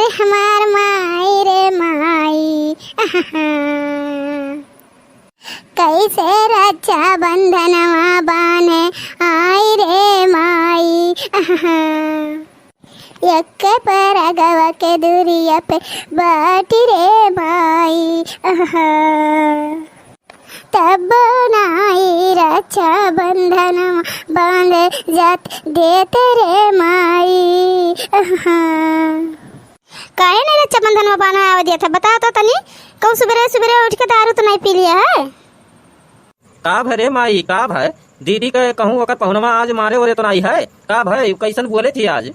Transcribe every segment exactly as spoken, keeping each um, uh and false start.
हमार माई रे माई, आहा। कैसे रक्षाबंधनवा बान्हे आई रे माई, आहा। यक्के परगवा के दुरिया पे बाटी रे माई, आहा। तब नाई रक्षाबंधनवा बान्हे जात देत रे माई, आहा। काहे नहीं रक्षाबंधन में बान्हे आवे दिया था, बताओ तो तनी। कहूँ सुबेरे सुबेरे उठ के दारू तो नहीं पी लिया है? का भय रे माई, का भय? दीदी के कहूँ ओकर पहुनवा आज मारे ओरे तो नहीं है? का भय, कैसन बोले थी आज?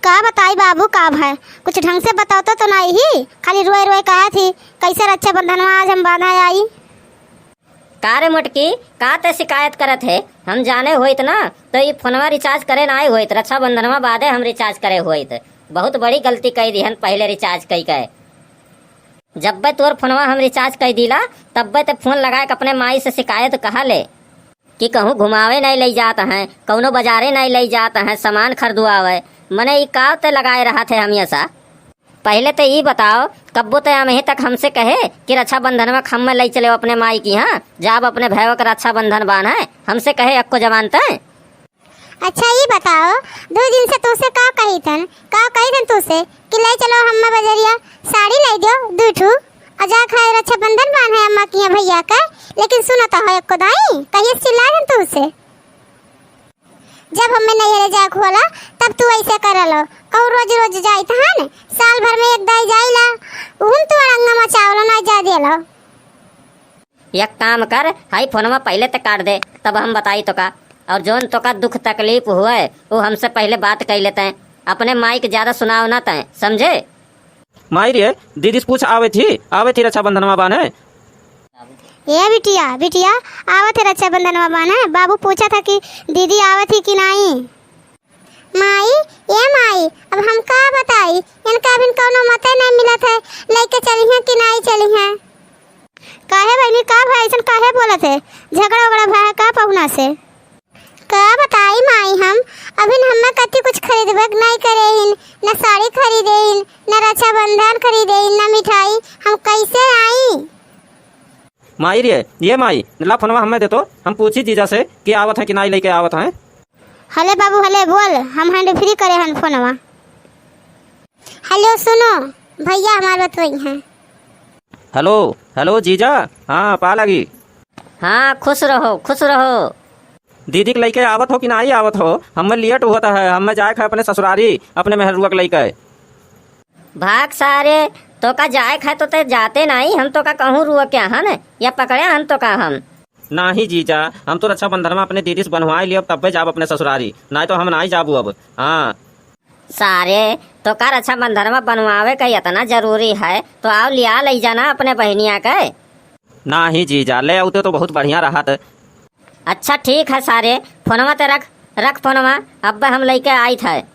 का बताई बाबू, का भय? कुछ ढंग से बताओ तो, तो नहीं ही, खाली रोए रोए कहा थी, कैसे रक्षाबंधन में आज हम बान्हे आई? का रे मोटकी, का ते शिकायत करत है? हम जाने होइत ना, तो ई फोनवा recharge करे ना आए होइत, रक्षाबंधनवा बादे हम recharge करे होइत। बहुत बड़ी गलती कई दिहन पहले recharge कई के। जब्बे तोर फोनवा हम recharge कई दीला, तब्बे ते फोन लगाए के अपने माई से शिकायत कहा ले कि कहूँ घुमावे नहीं लई जात हैं, कौनो बाजारे नहीं लई जात हैं, सामान खरीदवावे। मने ई का ते लगाए रहत है हमेशा? पहिले त ई बताओ, कब्बो त अमही तक हमसे कहे कि रक्षाबंधन में खम्मे लई चले अपने माई की, हाँ, जाब अपने भैया के रक्षाबंधन बान्हे, हमसे कहे अक्को जबान तय? अच्छा, ई बताओ, दो दिन से तूसे का कही थन, का कही थन तूसे कि ले चलो हम्मे बजरिया, साड़ी लाई दो दू ठू, और जा खाए रक्षाबंधन बान्हे अम्मा की भैया के, लेकिन सुनत हो अक्को दाई, कहिए चिल्ला थन तूसे। जब हमें नैहरे जाए के होला, तब तू ऐसे करलो। कहूँ रोज रोज जाइत हन, साल भर में एक दाई जाइला, उहुन तू अड़ंगा मचावलो, ना जा देलो। एक काम कर, हाई फोनवा पहले ते काट दे, तब हम बताई तोका। और जोन तोका दुख तकलीफ हुए, वो हमसे पहले बात कई लेते हैं। अपने माई के ज्यादा सुनाव ना तय, समझे? माई रे, दीदी से पूछ, आवे थी, आवे थी रक्षाबंधनवा बान्हे। ए बिटिया, बिटिया, आवत है रक्षाबंधनवा बान्हे। बाबू पूछा था कि दीदी आवत ही कि नाई। माई, ए माई, अब हम का बताई, इनका अभी कौनो मते नहीं मिलत है, लेके चली हैं कि नाई चली हैं। काहे बहनी, का भाई ऐसन काहे बोलत है? झगड़ा उगड़ा भा है का पहुना से? का बताई माई हम, अभिन हम्मे कति कुछ खरीदबे के नाई करे हिन, न साड़ी खरीदे हिन, न रक्षाबंधन खरीदे हिन, न मिठाई, हम कैसे आई? माई रे, ये माई, ला फोनवा हम्मे दे तो, हम पूछी जीजा से कि आवत है कि नाई लेके आवत है। हले बाबू, हले बोल, हम hand free करे हन फोनवा। हेलो, सुनो, भैया हमार बतवई हैं। हेलो, हेलो जीजा, हाँ, पा लगी। हाँ, खुश रहो, खुश रहो। दीदी के लइके आवत हो कि नाई आवत हो? हम्मे लेट होत है, हम्मे जाए के है अपने ससुरारी, अपने मेहरुआ के लइके। भाग सारे, तोका जाए के है तो ते जाते नाई, हम तोका कहूँ रुआ क्या हन या पकड़े हन तोका हम? नाही जीजा, हम तो रक्षाबंधन में अपने दीदी से बंधवाए लियो, तब्बे जाब अपने ससुरारी, नाई तो हम नाई जाबू अब। हाँ। सारे, तोका रक्षाबंधन में बनवावे का इतना जरूरी है, तो आओ लिया लई जाना अपने बहनिया के। नाही जीजा, ले आउते तो बहुत बढ़िया रहत। अच्छा ठीक है सारे, फोनवा ते रख, रख फोनवा, अब हम लइके आइत है।